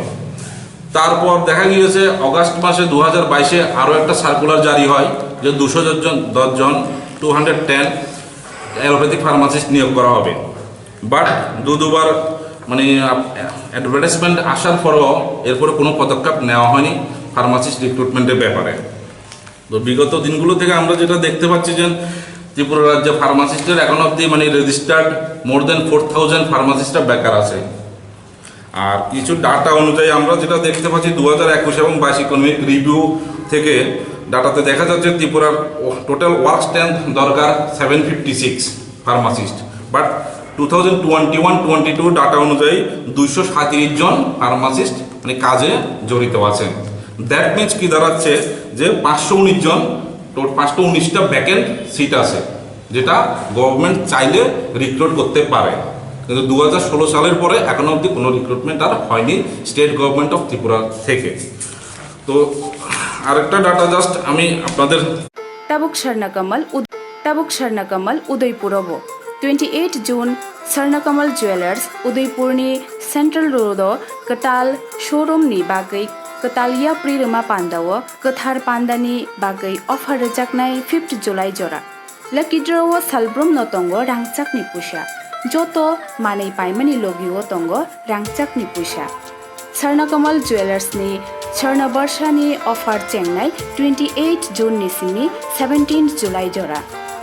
তারপর দেখা গিয়েছে অগাস্ট মাসে দু হাজার বাইশে আরও একটা সার্কুলার জারি হয় যে দুশো জন, দশ জন, two hundred ten allopathic pharmacist নিয়োগ করা হবে। বাট দু দুবার মানে অ্যাডভার্টাইজমেন্ট আসার পরও এরপরে কোনো পদক্ষেপ নেওয়া হয়নি ফার্মাসিস্ট রিক্রুটমেন্টের ব্যাপারে। তো বিগত দিনগুলো থেকে আমরা যেটা দেখতে পাচ্ছি যে ত্রিপুরা রাজ্যে ফার্মাসিস্টের এখন অবধি মানে রেজিস্টার্ড মোর দেন ফোর থাউজেন্ড ফার্মাসিস্টরা বেকার আছে। আর কিছু ডাটা অনুযায়ী আমরা যেটা দেখতে পাচ্ছি, দু হাজার একুশ এবং বাইশ ইকোনমিক রিভিউ থেকে ডাটাতে দেখা যাচ্ছে ত্রিপুরার টোটাল ওয়ার্ক স্ট্রেংথ দরকার seven fifty six pharmacist, but two thousand twenty one twenty two data অনুযায়ী দুইশো সাঁইত্রিশ জন ফার্মাসিস্ট মানে কাজে জড়িত আছেন। দ্যাট মিনস কি দাঁড়াচ্ছে, যে পাঁচশো উনিশ জন, টোট পাঁচশো উনিশটা ভ্যাকেন্ট সিট আছে, যেটা গভর্নমেন্ট চাইলে রিক্রুট করতে পারে। কিন্তু দু হাজার ষোলো সালের পরে এখনো অবধি কোনো রিক্রুটমেন্ট আর হয়নি স্টেট গভর্নমেন্ট অফ ত্রিপুরা থেকে। তো আরেকটা ডাটা জাস্ট আমি আপনাদের Tabuk Sarnakamal Ud- Tabuk Sarnakamal Udaipur o bo twenty eight June Sarnakamal Jewelers Udaipur ni Central Road o kwtal showroom ni bagwi kwtal yapri rwma panda o kwthar panda ni bagwi offer rwjaknai fifth July jora. Lucky draw o salbrum no tongo rangchak ni puisa. Joto manwi paimani logi o tongo rangchak ni puisa. Sarnakamal Jewelers ni Sarna Barsha ni offer chengnai twenty eight June ni simi seventeen July jora.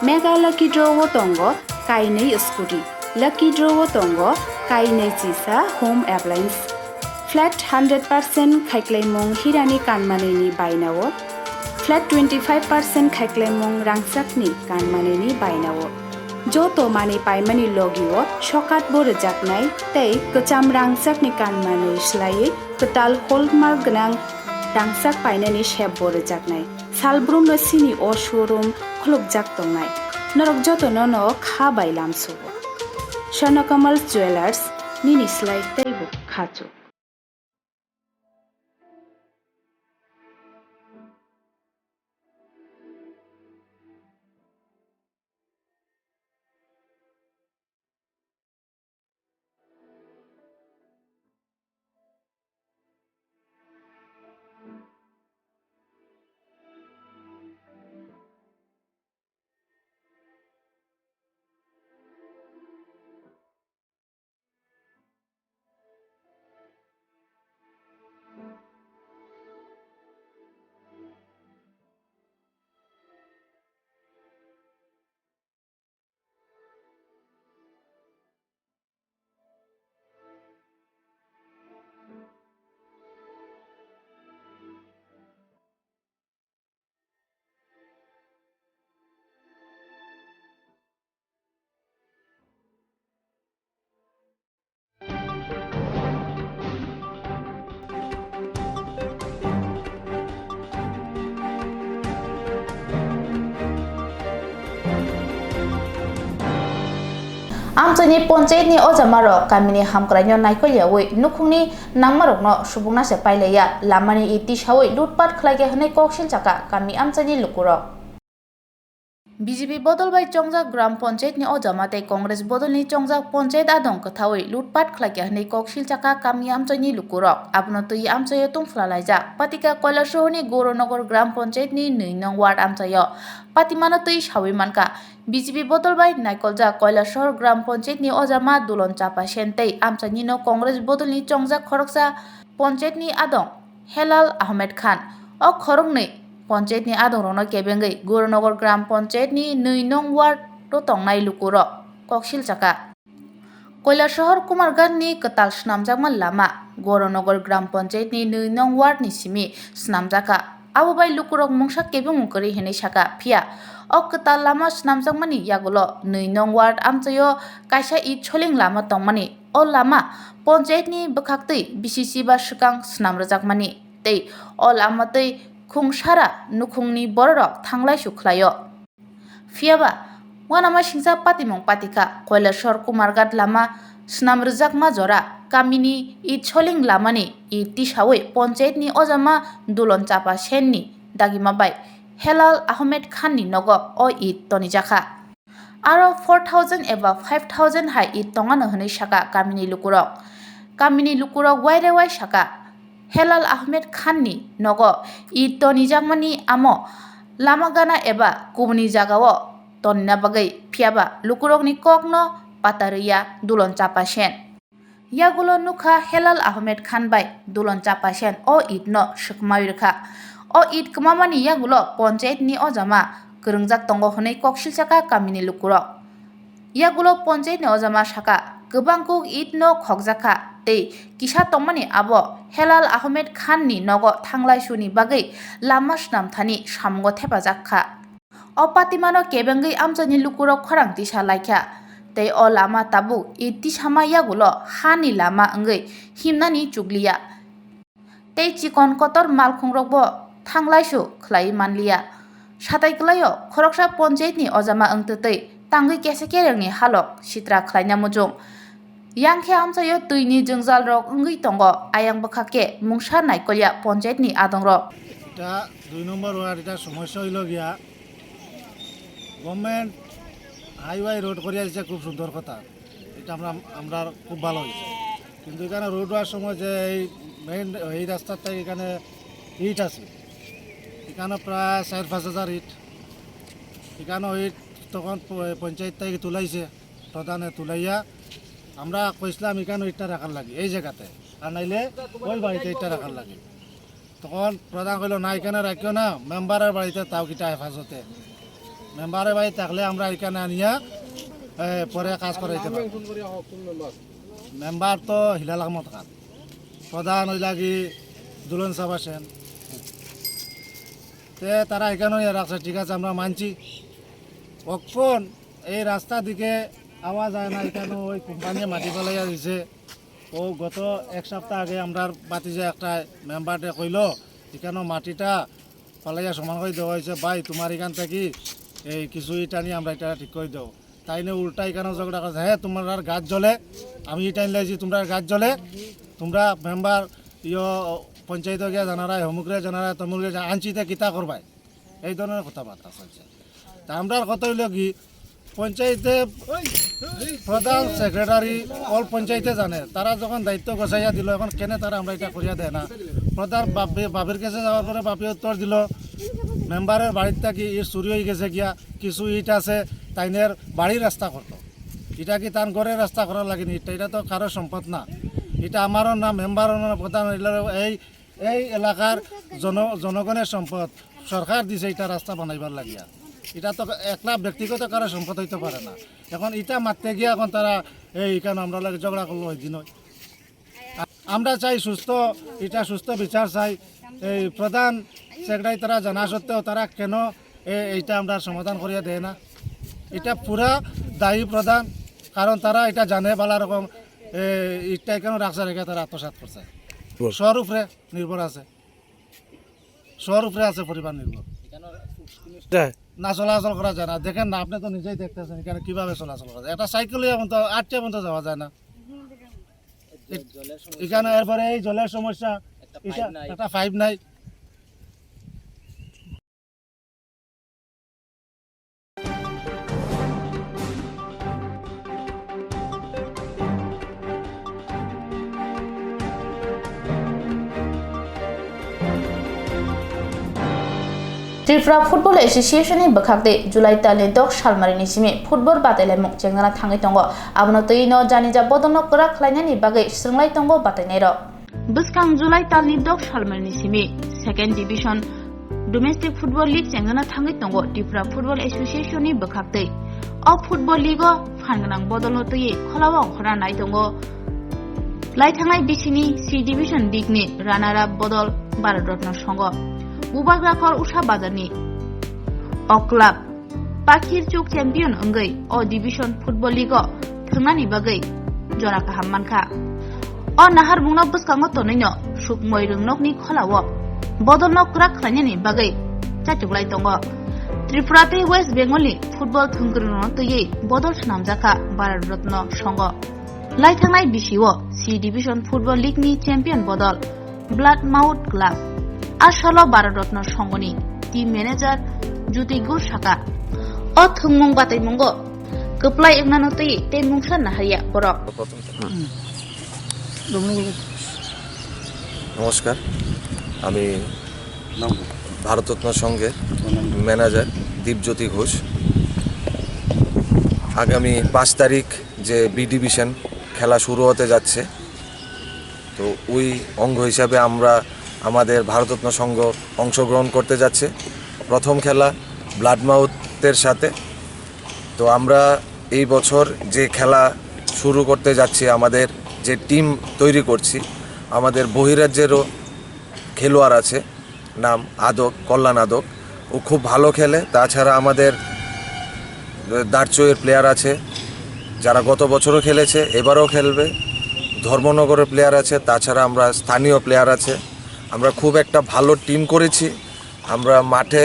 Mega Lucky Draw o tongo kainwi scooty. Lucky Draw o tongo kainwi chisa home appliance. Flat hundred percent khaiklaimung hirani kanmanini bainao. Flat twenty five percent khaiklaimung rangchakni kanmanini bainao. Joto manwi paimani logio sokat bo rwjaknai tei kwcham rangchakni kanmanwi swlaiwi kwtal hallmark gwnang rangchak painani sep bo rwjaknai. Salbrumno sini o showroom khulukjak tongnai. Norok jotono no kha bai lamsugo. Swarnakamal Jewelers, nini slai teibo khachuk. Amchaini ponchayetni ojamarok kamini hamkraino naikolyawi nukhungni nangmarokno subungna se pailaiya, lamani iti sawi lutpat khlaikha hwnwi kok silchakha kami amchaini lukurok. B J P bodol bai chongjak gram ponchayetni ojama tei Congress bodolni chongjak ponchayet adong kwthawi lutpat khlaikha hwnwi kok silchakha kami amchaini lukurok. Abono twi amchaio tungphla laijak. Patika Koilasohorni Gouronogar gram ponchayetni nwi nong ward amchaio patimano twi sawi mankha. B J P bodol bai naikoljak Koilasohor gram ponchayetni ojama Dulon Chapa Sen tei amchainino Congress bodolni chongjak khoroksa ponchayetni adong Helal Ahmed Khan. O khoroknwi ponchayetni adongrokno kebengwi Gouronogar gram ponchayetni nwi nong ward o tongnai lukurok kok silchakha. Koilasohor Kumarghatni kwtal swnamjakma lama Gouronogar gram ponchayetni nwi nong wardni simi swnamjakha. Abo bai lukurok mungsa kebengmung kwrwi hwnwi sakha. Phiya o kwtal lama swnamjakmani yagulo nwi nong ward amchaio kaisa it soling lama tongmani. O lama ponchayetni bwkhaktwi bisi chiba swkang swnamrwjakmani tei o lama twi khungsara nukhungni bororok thanglaisu khlaio. Phiyaba uanama singcha patimung patikha Koilasor Kumarghat lama swnamrwjakma jora kamini it soling lamani it tisawi ponchayetni ojama Dulon Chapa Senni dagima bai Helal Ahmed Khanni nogo o it tonijakha. Aro four thousand eba five thousand hai it tongano hwnwi sakha kamini lukurok. Kamini lukurok waire wai sakha, Helal Ahmed Khanni nogo it tonijakmani amo lama gana eba kubuni jagao tonina bagwi, phiyaba lukurokni kokno patarwiya Dulon Chapa Sen. Yagulo nukha Helal Ahmed Khan bai Dulon Chapa Sen o it no swkmawi rwkha. O it kwmamani yagulo ponchayet ni ojama kwrwngjak tongo hwnwi kok silsakha kamini lukurok. Yagulo ponchayet ni ojama sakha, kwbang kuk it no khokjakha tei kisa tongmani abo Helal Ahmed Khan ni nogo thanglai suni bagwi lama swnam thani samungo thepajak kha. O patimano kebengwi amchaini lukurok khorang tisa laikha, tei o lama tabuk i tisama yagulo hani lama wngwi himnani chukliya. Tei chikon kotor malkhungrokbo thanglaisu khlaiwi manliya. Satai kwlaio khoroksa ponchayetni ojama wngtwtwi tangwi kesa kerengni halok sitra khlaina muchung. Yang khe amchaio twini jwngjalrok wngwi tongo, ayang bwkha khe mungsa naikolya ponchayetni adongrok. Eta dui nombor ward, eta somosya hoilo giya, government highway road koriya dise, khub sundor kotha, eta amra, amrar khub bhalo hoyese, kintu ekhane road howar somoy je ei main ei rasta theke ekhane it ase, ekhane pray char panch hajar it, ekhane it tokhon po-, ponchayet theke tulaise, pradhane tulaiya, amra koislam ekhane itha rakhar lage ei jagate, ar naile oi barite itha rakhar lage. Tokhon pradhan hoilo, "Na, ekhane rakhiyo na, member-or barite thao, kita hefazote." Member-or barite thakle amra ekhane aniya, e, pore kaj koraite parbo. Member to Hilal Ahmed Khan, pradhan hoila ki Dulon Chapa Sen. Te tara ekhane rakhe, thik ase, amra manchi. Okhon ei rasta dike awa jai na, ekhane oi company mati phalaiya dise. O goto ek sapta age amrar bhatija ekta member de koilo, "Ekhano mati ta phalaiya soman kori dewa hoyese, bhai, tomar ekhan theke ei kichu it ani amra eta thik kori deo." Taine ulta ekhano jhogda korse, "He, tomrar gaj jole, ami it ani laisi, tomrar gaj jole, tomra member iyo ponchayet giya janarai, homukre janarai, tomukre janarai, anchi te kita korbai?" Ei dhoronor kotha barta cholse. Ta amrar kotha hoilo ki, ponchayete pradhan, secretary, all ponchayete jane, tara jokhon daitto gochaiya dilo, ekhon kene tara amra eta koriya de na? Pradhan bapi, bapir kache jawar pore bapi uttor dilo, member-or barit theke it churi hoi geche giya, kichu it ase, tainer barir rasta korto. Eta ki tar ghorer rasta korar lage ni? Eta, eta to karo sompot na, eta amaro na, member-or na, pradhan hoilo ei Ei elakar jono-, jonogoner sompot, sorkar dise eta rasta banaibar lagiya. Eta to ekla bektigoto karo sompot hoite pare na. Ekhon eta matte giya ekhon tara ei ekhano amra loge jhogda korlo oi din oi. A-, amra chai sustho, eta sustho bichar chai. Ei pradhan secretary tara jana sotteo tara keno e-, eta amra somadhan koriya de na? Eta pura dayi pradhan, karon tara eta jane bala rokom, e, eta ekhano raksa rekha tara atmosat korse. Bol. Sor upre nirbhor ase, sor upre ase poribar nirbhor. না, চলাচল করা যায় না। দেখেন না, আপনি তো নিজেই দেখতেছেন এখানে কিভাবে চলাচল করা যায়। একটা সাইকেল নিয়ে এখন তো আটকে এখন তো যাওয়া যায় না। এ-, এখানে এরপরে এই জলের সমস্যা, একটা পাইপ নাই। Tripura Football Association ni bwkhak tei July talni dok salmari ni simi football batailaimung chengjana thangwi tongo. Abono twiwi no janija bodolno kwrak khlainani bagwi swrwnglai tongo batainairok. Bwskang July talni dok salmari ni simi Second Division Domestic Football League chengjana thangwi tongo Tripura Football Association ni bwkhak tei. O Football League o phan gwnang bodolno twiwi kholao ongkhorna nai tongo. Laithangnai bisini C Division League ni runner up bodol Bharat Ratna songo. Bubagra kor Usha Bazar ni o club Pakhir chuk champion wngwi o division football league o thwngnani bagwi jora kaham mankha. O nahar bungno bwskango tonwino sukmoi rwngnokni kholao bodolno kwrak khlainani bagwi chachuklai tongo. Tripura tei West Bengal ni football thwngkwrwngno twiwi bodol swnamjakha Bharat Ratna songo. Laithangnai bisio C Division Football League ni champion bodol Bloodmouth Club. A salo Bharat Ratna songoni team manager Jyoti Ghosh saka. O thwngmung bataimungo kwplai wngnano twi tei mungsa naharya borok. নমস্কার, আমি ভারতরত্ন সংঘের ম্যানেজার দীপজ্যোতি ঘোষ। আগামী পাঁচ তারিখ যে B division খেলা শুরু হতে যাচ্ছে, তো ওই অঙ্গ হিসাবে আমরা আমাদের ভারতরত্ন সংঘ অংশগ্রহণ করতে যাচ্ছে। প্রথম খেলা ব্লাডমাউথের সাথে। তো আমরা এই বছর যে খেলা শুরু করতে যাচ্ছি, আমাদের যে টিম তৈরি করছি, আমাদের বহিরাজ্যেরও খেলোয়াড় আছে, নাম আদক, কল্যাণ আদক। ও খুব ভালো খেলে। তাছাড়া আমাদের দারচৌয়ের প্লেয়ার আছে, যারা গত বছরও খেলেছে, এবারও খেলবে। ধর্মনগরের প্লেয়ার আছে, তাছাড়া আমরা স্থানীয় প্লেয়ার আছে। আমরা খুব একটা ভালো টিম করেছি। আমরা মাঠে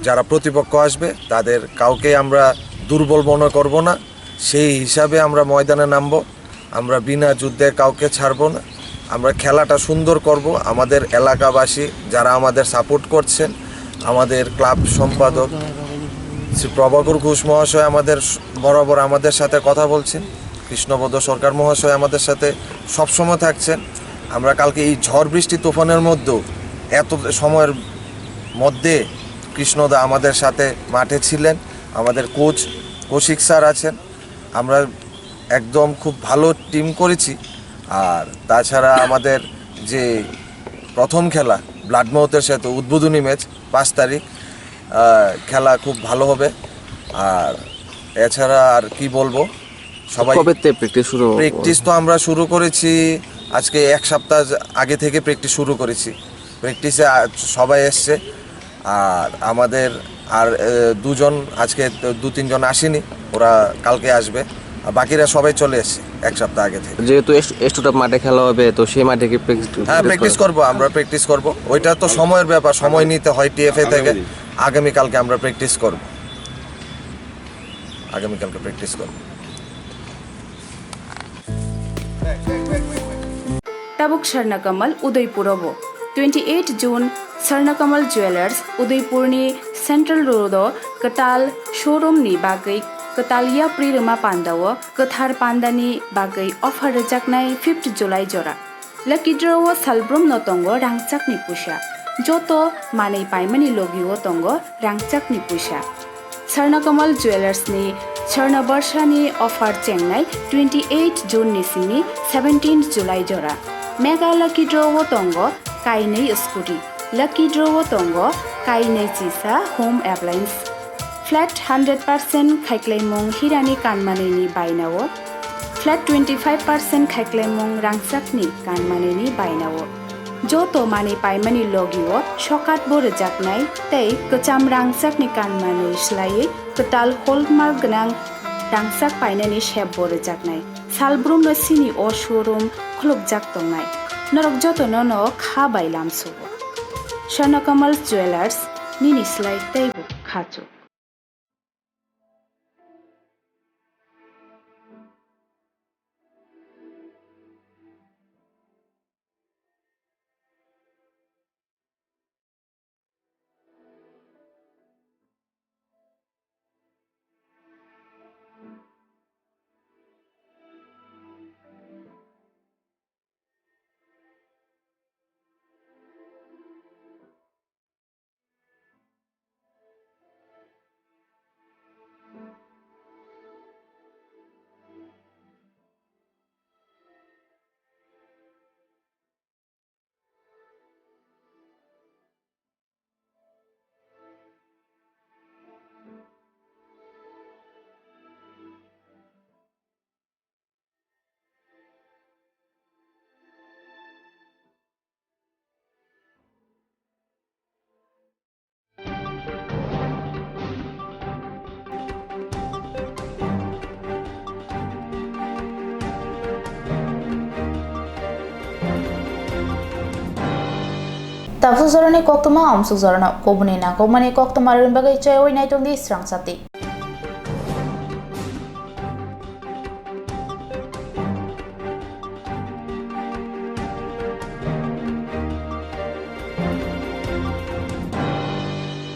যারা প্রতিপক্ষ আসবে, তাদের কাউকে আমরা দুর্বল মনে করব না। সেই হিসাবে আমরা ময়দানে নামবো। আমরা বিনা যুদ্ধে কাউকে ছাড়বো না। আমরা খেলাটা সুন্দর করব। আমাদের এলাকাবাসী যারা আমাদের সাপোর্ট করছেন, আমাদের ক্লাব সম্পাদক শ্রী প্রভাকর ঘোষ মহাশয় আমাদের স-, বরাবর আমাদের সাথে কথা বলছেন। কৃষ্ণপদ সরকার মহাশয় আমাদের সাথে সবসময় থাকছেন। আমরা কালকে এই ঝড় বৃষ্টি তুফানের মধ্যেও এত সময়ের মধ্যে কৃষ্ণদা আমাদের সাথে মাঠে ছিলেন। আমাদের কোচ কৌশিক স্যার আছেন। আমরা একদম খুব ভালো টিম করেছি। আর তাছাড়া আমাদের যে প্রথম খেলা ব্লাডমাউথের সাথে উদ্বোধনী ম্যাচ পাঁচ তারিখ, আহ, খেলা খুব ভালো হবে। আর এছাড়া আর কি বলবো, সবাই কবে থেকে প্র্যাকটিস শুরু হবে? প্র্যাকটিস তো আমরা শুরু করেছি আজকে এক সপ্তাহ আগে থেকে প্র্যাকটিস শুরু করেছি। প্র্যাকটিসে আ-, সবাই এসছে। আর আমাদের আর, এ, দুজন আজকে, দু তিনজন আসেনি, ওরা কালকে আসবে। আর বাকিরা সবাই চলে এসছে এক সপ্তাহ আগে থেকে। যেহেতু এস-, এস্টুটা মাঠে খেলা হবে, তো সেই মাঠে কি প্র্যাকটিস, হ্যাঁ, প্র্যাকটিস প্র্যাকটিস করবো, আমরা প্র্যাকটিস করবো। ওইটা তো সময়ের ব্যাপার, সময় নিতে হয় টিএফএ থেকে। আগামীকালকে আমরা প্র্যাকটিস করব, আগামীকালকে প্র্যাকটিস করব। Tabuk Sarnakamal Udaipur o bo. Twenty eight June Sarnakamal Jewelers Udaipur ni Central Road o kwtal showroom ni bagwi kwtal yapri rwma panda o kwthar panda ni bagwi offer rwjaknai fifth July jora. Lucky draw o salbrum no tongo rangchak ni puisa. Joto manwi paimani logi o tongo rangchak ni puisa. Sarnakamal Jewelers ni Sarna Barsha ni offer chengnai twenty eight June ni simi seventeen July jora. Mega Lucky Draw o tongo kainwi scooty. Lucky Draw o tongo kainwi chisa home appliance. Flat hundred percent khaiklaimung hirani kanmanwi ni baina o. Flat twenty five percent khaiklaimung rangchak ni kanmanwi ni baina o. Joto manwi paimani logi o sokat bo rwjaknai tei kwcham rangchak ni kanmanwi swlaiwi kwtal hallmark gwnang rangchak painani sep bo rwjaknai. Salbrum no sini o showroom khulukjak tongnai. Norok joto no no kha bai lamsugo. Swarnakamal Jewelers, nini slai teibo khachuk. Tabuk jorani koktwma amsuk jorano kubuni nangkukmani koktwma rwni bagwi choyawi naitung di srang chati.